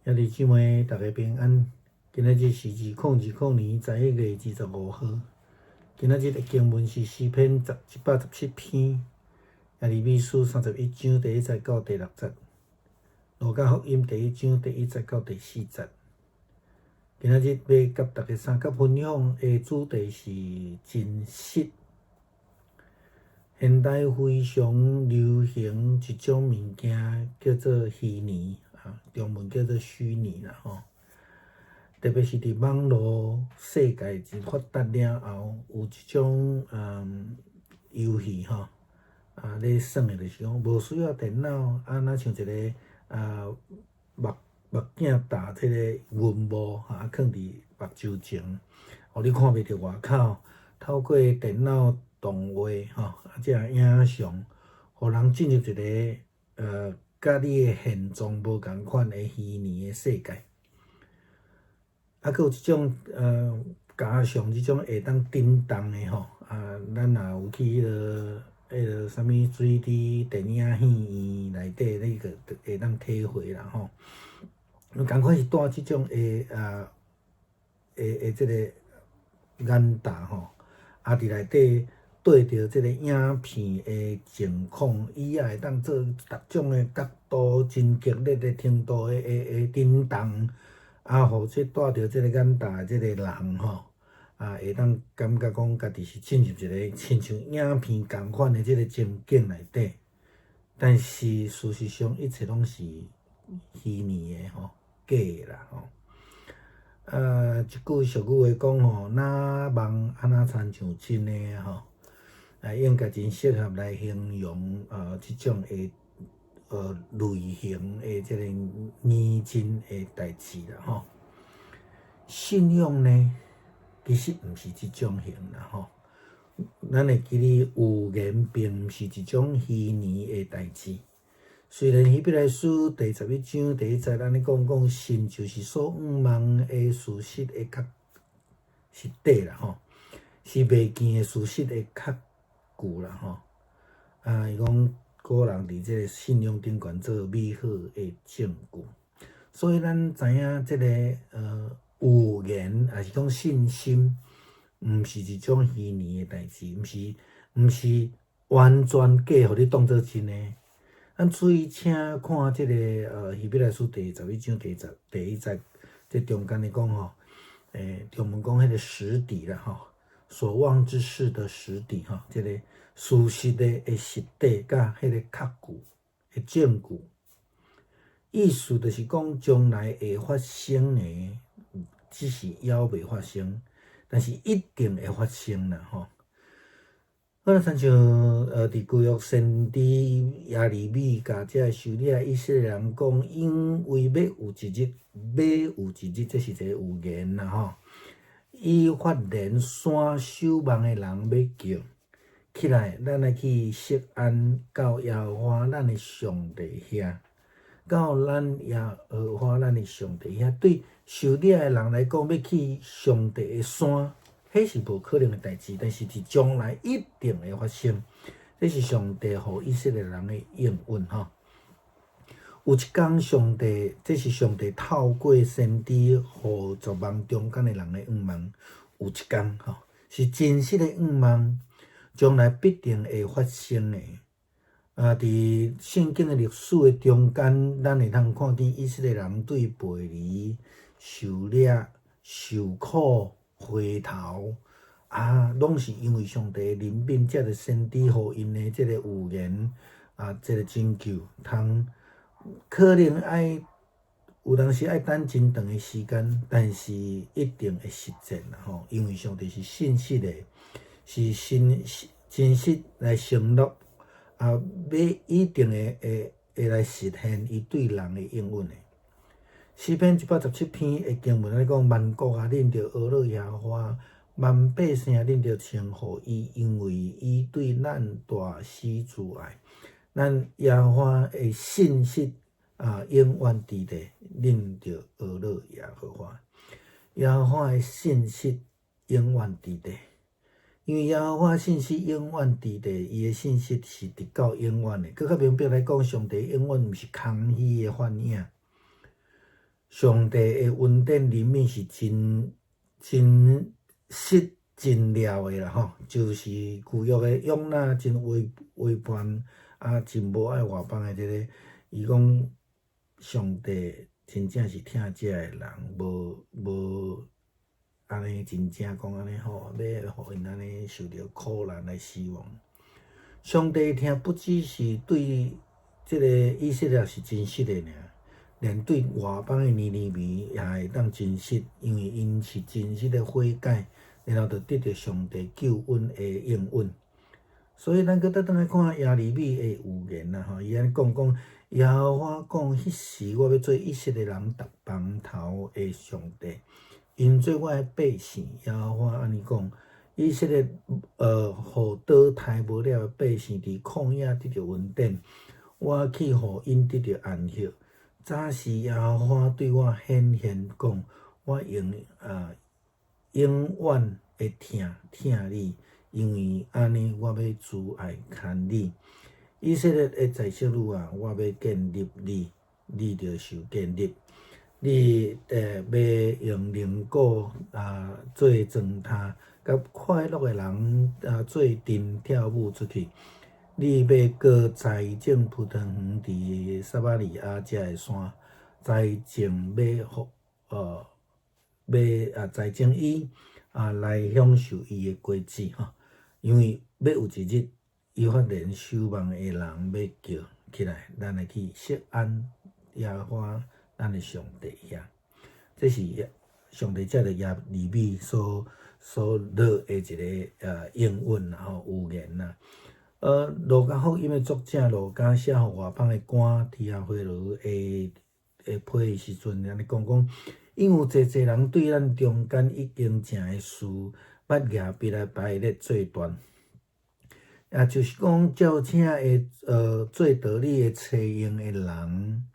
兄弟姊妹，大家平安。今仔日是2020年11月25號。今仔日的經文是詩篇117篇，耶利米書31章第1節到第6節，路加福音第1章第1節到第4節。今仔日欲佮大家相佮分享的主題是真實。現代非常流行一種物件，叫做虛擬啊，中文叫做虛擬啦吼。特別是佇網路世界真發達了後，有一種遊戲吼，啊咧耍的就是講無需要電腦，啊若像一个目鏡罩這個雲幕哈，囥佇目睭前，予你看袂著外口，透過電腦動畫吼，啊這个影像，予人進入一个佮你的現狀無仝款的虛擬的世界。啊，閣有一種加上這種會當震動的吼，啊，咱若有去彼个啥物 3D 電影戲院內底，你個會當體會啦吼。仝款是戴這種的的這個眼罩吼，啊，佇內底對著這個影片的情況，伊也會當做逐種的角度，真激烈的程度的震動。啊，予這戴著這個眼罩的這個人吼，啊，會當感覺講家己是進入一个親像影片仝款的這个情景內底，但是事實上一切攏是虛擬的吼，假的啦吼。啊，一句俗語話講吼，哪夢啊若親像真的吼，啊，應該真適合來形容這種的類型的這個擬真的代誌啦吼。信仰呢，其實毋是這種型啦吼。咱會記得預言並毋是一種虛擬的代誌。雖然希伯來書第11章第1節按呢講，講信就是所向望的事實的確實底啦吼，是未見的事實的確據啦吼。啊，伊講古人佇這个信仰頂懸做美好的證據，所以咱知影這个預言，抑是講信心，毋是一種虛擬的代誌，毋是完全假，予你當做真的。咱注意請看這个希伯來書第11章第1節，這中間咧講吼，中文講彼个實底啦吼，所望之事的實底吼，這个事實的實底佮彼个確據的證據，意思就是講將來會發生的，只是猶未發生，但是一定會發生啦吼。好，親像佇舊約先知耶利米共這个受掠以色列人講，因為欲有一日，欲有一日，這是一个預言啦吼。以法蓮山守望的人欲叫起來，咱來去錫安到耶和華咱的上帝遐，到咱耶和華咱的上帝遐。對受掠的人來講，欲去上帝的山，彼是無可能的代誌，但是佇將來一定會發生。這是上帝予以色列人的應允吼。有一工，上帝，這是上帝透過先知予絕望中間的人的願望。有一工吼，是真實的願望，將來必定會發生的。啊，佇聖經的歷史的中間，咱會通看見以色列人對背離、受掠、受苦、回頭，啊，攏是因為上帝憐憫，藉著先知予𪜶的這個預言，啊，這個拯救，通可能愛有當時愛等真長的時間，但是一定會實現啦吼，因為上帝是信實的，是信真實來承諾，啊，欲一定會來實現伊對人的應允的。詩篇117篇的經文按呢講：萬國啊，恁著呵咾耶和華；萬百姓啊，恁著稱呼伊，因為伊對咱大施慈愛。咱耶和華的信實啊，永遠佇咧，恁著呵咾耶和華。耶和華的信實永遠佇咧，因為耶和華信實永遠佇咧，伊的信實是直到永遠的。閣較明白來講，上帝永遠毋是空虛的幻影。上帝的恩典憐憫是真真實真了的啦吼，就是舊約的約拿真違叛啊，真無愛外邦的這个，伊講上帝真正是疼這的人，無無按呢真正講按呢吼，欲予𪜶按呢受著苦難來死亡。上帝疼不只是對這个以色列是真實的爾，連對外邦的尼尼微也會當真實，因為𪜶是真實的悔改，然後就得著上帝救恩的應允。所以咱閣倒轉來看耶利米的預言啦，吼，伊按呢講講，耶和華講，彼時我欲做以色列人逐邦頭的上帝，𪜶做我的百姓。耶和華按呢講，以色列予刀刣無了的百姓，佇曠野得著恩典，我去予𪜶得著安息。早時耶和華對我顯現講，我永遠會疼疼你，因為按呢，我欲慈愛牽你。以色列的宰相女啊，我欲建立你，你著受建立。你欲用靈鼓啊做磚塔，佮快樂的人啊做陣跳舞出去。你欲閣栽種葡萄園佇撒瑪利亞這个山，栽種欲予欲啊栽種伊啊來享受伊的果子吼，因為欲有一日，以法蓮守望的人欲叫起來，咱來去錫安耶和華咱的上帝遐。這是上帝藉著耶利米所落的一个應允啦吼預言啦。路加福音的作者路加寫予外邦的官提阿非羅的批的時陣，按呢講講，因有濟濟人對咱中間已經成的事，捌舉筆來排列做斷。也就是講，照請的做道理的冊用的人，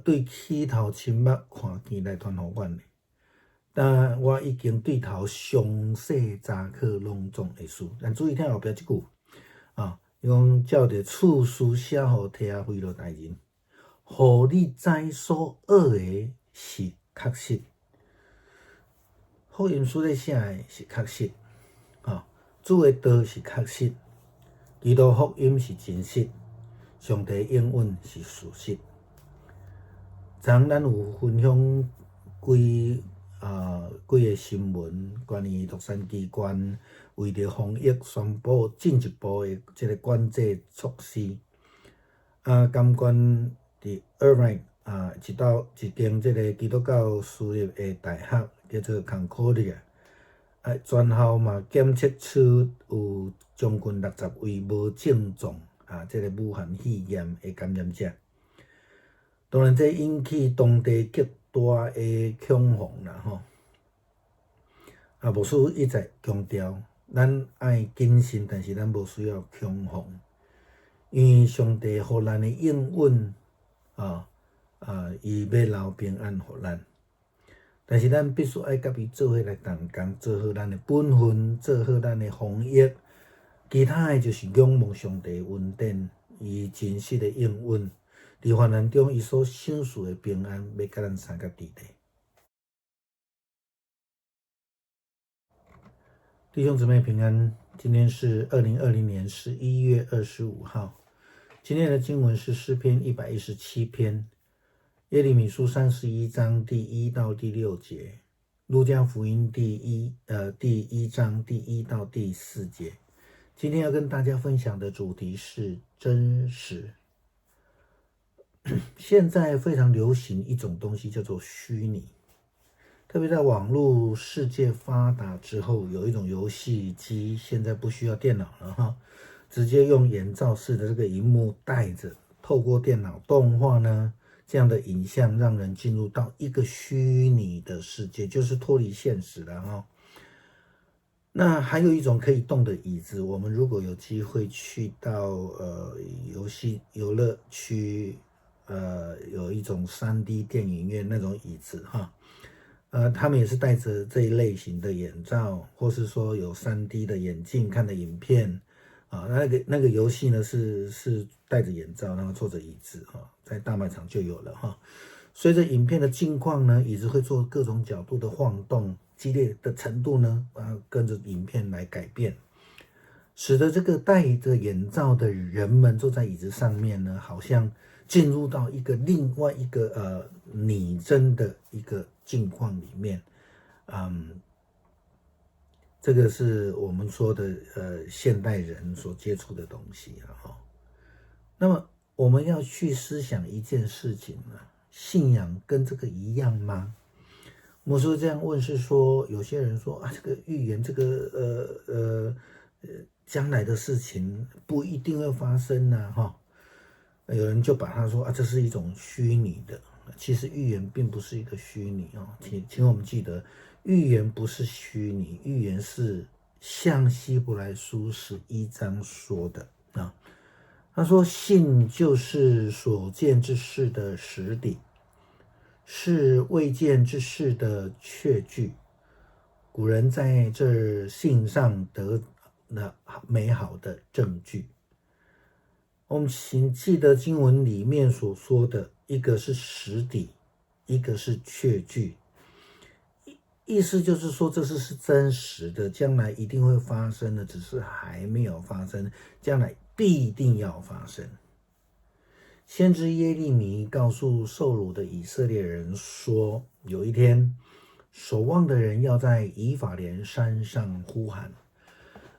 對起頭親目看見來傳予阮的。但我已經對頭詳細查考攏總的事。咱注意聽後壁這句啊，伊講照著賜書寫予提阿非羅大人，予你知所學的是確實。福音書咧寫的是確實，啊，主的道是確實，基督福音是真實，上帝應允是事實。昨昏咱有分享幾個新聞，關於洛杉磯縣為著防疫宣布進一步的這个管制措施。啊，甘縣佇 Irvine 啊，一間這个基督教私立的大學叫做 Concordia，啊，全校嘛檢測出有將近60位無症狀啊，這个武漢肺炎的感染者。當然，這引起當地極大的恐慌啦，吼！啊，牧師一再強調，咱愛謹慎，但是咱無需要恐慌，因為上帝予咱的應允，啊，伊欲留平安予咱。但是咱必須愛佮伊做伙來同工，做好咱的本分，做好咱的防疫。其他的就是仰望上帝的恩典，伊真實的應允。佇患難中，伊所賞賜的平安，欲佮咱相佮佇咧。弟兄姊妹平安，今天是2020年11月25號。今天的經文是詩篇117篇，耶利米書31章第1到第6節，路加福音第1章第1到第4節。今天要跟大家分享的主題是真實。現在非常流行一種東西叫做虛擬，特別在網絡世界發達之後，有一種遊戲機，現在不需要電腦了哈，直接用眼罩式的這個螢幕戴著，透過電腦動畫呢，這樣的影像讓人進入到一個虛擬的世界，就是脫離現實了哈。那還有一種可以動的椅子，我們如果有機會去到遊戲遊樂區。有一種3D 電影院那種椅子哈，他們也是戴著這一類型的眼罩，或是說有3D 的眼鏡看的影片啊，那個遊戲呢是戴著眼罩，然後坐著椅子哈，在大賣場就有了哈。隨着影片的境況呢，椅子會做各種角度的晃動，激烈的程度呢，跟着影片來改變，使得這個戴着眼罩的人們坐在椅子上面呢，好像進入到一個另外一個擬真的一個境況裡面。這個是我們說的現代人所接觸的東西啊。哈，那麼我們要去思想一件事情啊，信仰跟這個一樣嗎？牧師這樣問是說，有些人說啊，這個預言，這個將來的事情不一定會發生呢，哈。有人就把它說啊，這是一種虛擬的。其實預言並不是一個虛擬哦，請我們記得，預言不是虛擬，預言是像希伯來書11章說的啊。他說：“信就是所見之事的實底，是未見之事的確據。古人在這信上得了美好的證據。”我們請記得經文裡面所說的，一個是實底，一個是確據。意思就是說，這是真實的，將來一定會發生的，只是還沒有發生，將來必定要發生。先知耶利米告訴受擄的以色列人說：“有一天，守望的人要在以法蓮山上呼喊：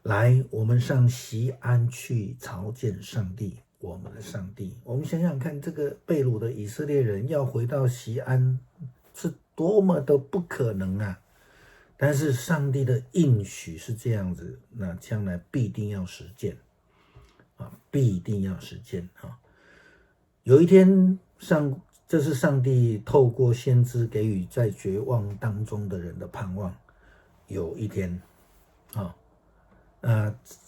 來，我們上錫安去朝見上帝，我們的上帝。”我們想想看，這個被擄的以色列人要回到錫安，是多麼的不可能啊！但是上帝的應許是這樣子，那將來必定要實踐啊，必定要實踐啊！有一天，這是上帝透過先知給予在絕望當中的人的盼望。有一天，啊，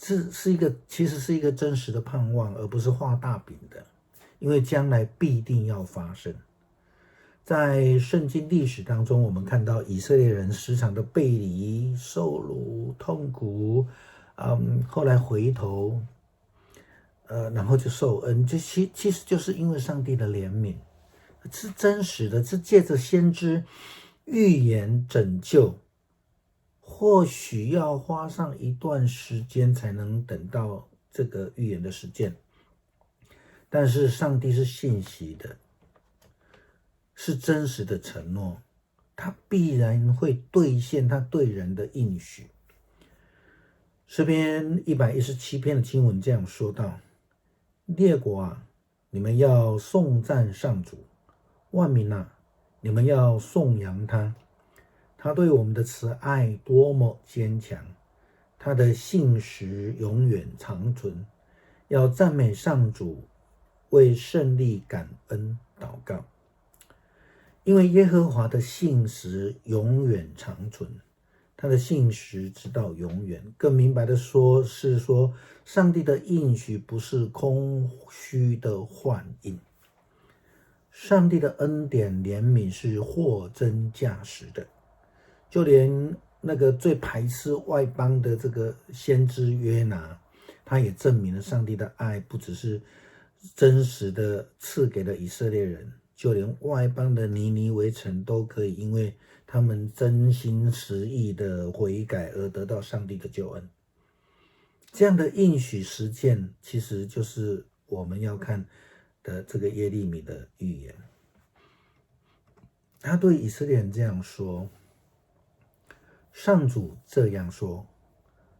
這是一個其實是一個真實的盼望，而不是畫大餅的，因為將來必定要發生。在聖經歷史當中，我們看到以色列人時常的背離、受辱、痛苦，後來回頭，然後就受恩，這其實就是因為上帝的憐憫，是真實的，是借着先知預言拯救，或許要花上一段時間才能等到這個預言的實踐，但是上帝是信實的。是真實的承諾，他必然會兌現他對人的應許。詩篇117篇的經文這樣說道：“列國啊，你們要頌讚上主；萬民啊，你們要頌揚他。他對我們的慈愛多麼堅強，他的信實永遠長存。要讚美上主，為勝利感恩禱告。”因為耶和華的信實永遠長存，他的信實直到永遠。更明白的說，是說上帝的應許不是空虛的幻影，上帝的恩典憐憫是貨真價實的。就連那個最排斥外邦的這個先知約拿，他也證明了上帝的愛不只是真實的賜給了以色列人。就連外邦的尼尼微城都可以，因為他們真心實意的悔改而得到上帝的救恩。這樣的應許實踐，其實就是我們要看的這個耶利米的預言。他對以色列人這樣說：“上主這樣說，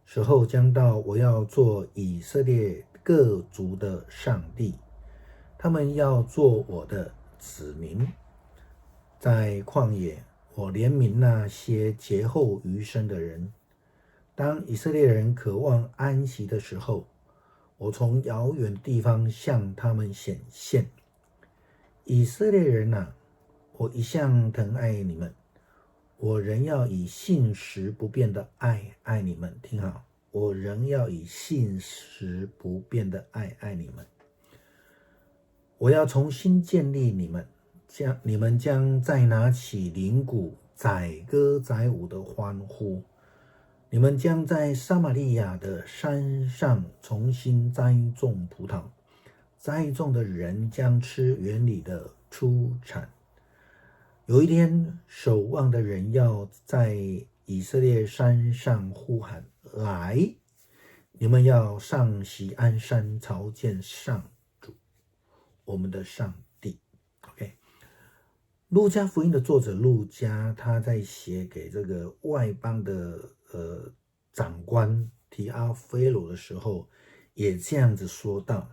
時候將到，我要做以色列各族的上帝，他們要做我的子民。在曠野，我憐憫那些劫後餘生的人。當以色列人渴望安息的時候，我從遙遠地方向他們顯現。以色列人啊，我一向疼愛你們，我仍要以信實不變的愛愛你們。聽好，我仍要以信實不變的愛愛你們。我要重新建立你們，你們將再拿起鈴鼓，載歌載舞的歡呼。你們將在撒瑪利亞的山上重新栽種葡萄，栽種的人將吃園裡的出產。有一天，守望的人要在以色列山上呼喊：來，你們要上錫安山朝見上主，我們的上帝。OK，路加福音的作者路加，他在寫給這個外邦的長官提阿非羅的時候，也這樣子說道。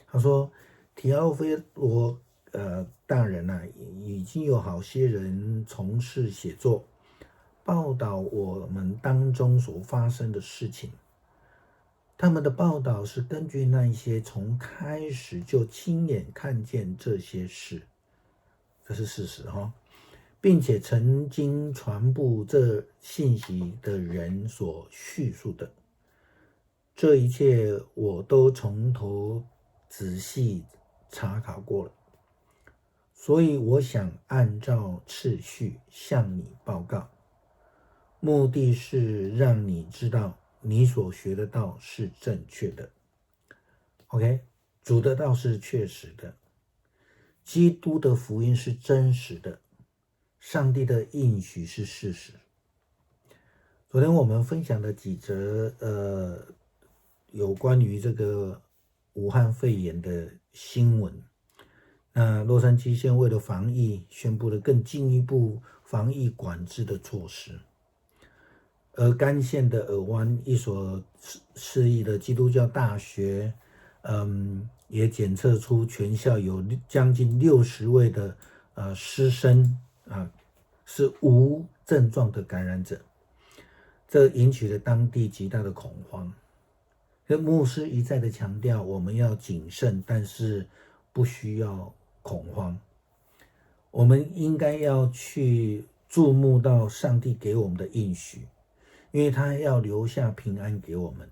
他說：提阿非羅大人啊，已經有好些人從事寫作，報道我們當中所發生的事情。他們的報道是根據那一些從開始就親眼看見這些事，這是事實哈，並且曾經傳布這信息的人所敘述的。這一切我都從頭仔細查考過了，所以我想按照次序向你報告，目的是讓你知道你所學的道是正確的。OK，主的道是確實的，基督的福音是真實的，上帝的應許是事實。昨天我們分享的幾則有關於這個武漢肺炎的新聞。那洛杉磯縣為了防疫，宣布了更進一步防疫管制的措施。而甘縣的爾灣一所私立的基督教大學，也檢測出全校有將近60位的師生啊是無症狀的感染者，這引起了當地極大的恐慌。這牧師一再的強調，我們要謹慎，但是不需要恐慌。我們應該要去注目到上帝給我們的應許，因為他要留下平安給我們。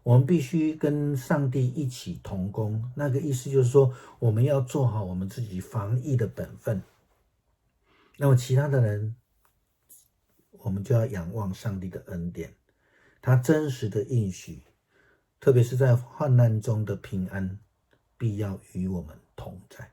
我們必須跟上帝一起同工，那個意思就是說，我們要做好我們自己防疫的本分。那麼其他的人，我們就要仰望上帝的恩典，他真實的應許，特別是在患難中的平安，必要與我們同在。